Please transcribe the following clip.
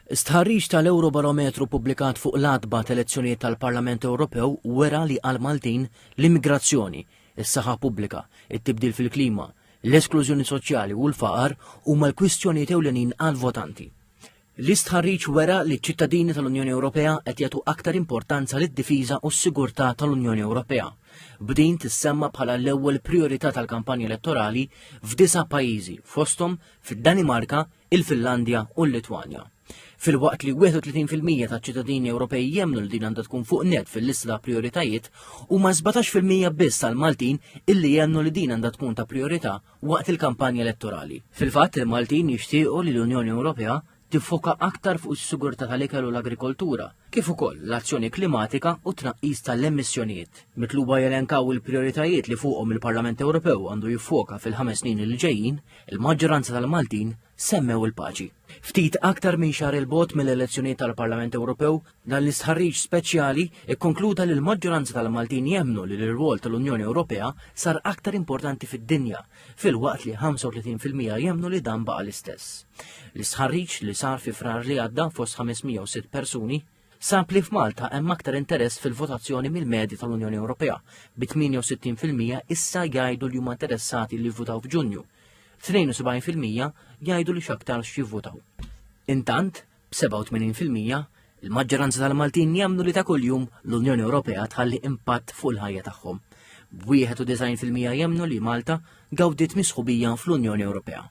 Stħarriġ tal-Ewrobarometru pubblikat fuq l-għatba tal-elezzjonijiet tal-Parlament Ewropew wera li għall-Maltin l-immigrazzjoni, is-saħħa pubblika, it-tibdil fil-klima, l-esklużjoni soċjali u l-faqar huma l-kwistjonijiet ewlenin għall-votanti. L-istħarriġ wera li ċ-ċittadini tal-Unjoni Ewropea qed jagħtu aktar importanza lid-difiża u s-sigurtà tal-Unjoni Ewropea. B'din tissemma bħala l-ewwel prijorità tal-kampanja elettorali f'disa' pajjiżi, fosthom fid-Danimarka, il-Finlandja u l-Litwanja. Filwaqt li 31% taċ-ċittadini Ewropej jemmnu li din għandha tkun fuq net fil-lista ta' prioritajiet, huma 17% biss tal-Maltin illi jemmnu li din għandha tkun ta' priorità waqt il-kampanja elettorali. Fil-fatt, il-Maltin jixtiequ li l-Unjoni Ewropea tiffoka aktar fuq is-sigurtà tal-ikel u l-agrikoltura, kif ukoll l-azzjoni klimatika u tnaqqis tal-emissjonijiet. Mitluba jelenkaw il-prioritajiet li fuqhom il-Parlament Ewropew għandu jiffoka fil-ħames snin li ġejjin, il-maġġoranza tal-Maltin semmew il-paċi. Ftit aktar minn xahar il-bot mill-elezzjonijiet tal-Parlament Ewropew, dan l-istħarriġ speċjali ikkonkluda li l-maġġoranza tal-Maltin jemmnu li l-irwol tal-Unjoni Ewropea sar aktar importanti fid-dinja, filwaqt li 35% jemmnu li dan baqa' l-istess. L-istħarriġ li sar fi Frar li għadda fost 506 persuni sab li f'Malta hemm aktar interess fil-votazzjoni mill-medja tal-Unjoni Ewropea, bi 68% issa jgħidu li huma interessati li jivvutaw f'Ġunju. 72% jgħidu li x'aktarx jivvutaw. Intant, b'87% il-maġġoranza tal-Maltin jemmnu li ta' kuljum l-Unjoni Ewropea tħalli impatt fuq il-ħajja tagħhom. B'91% jemmnu li Malta gawdiet misħubija fl-Unjoni Ewropea.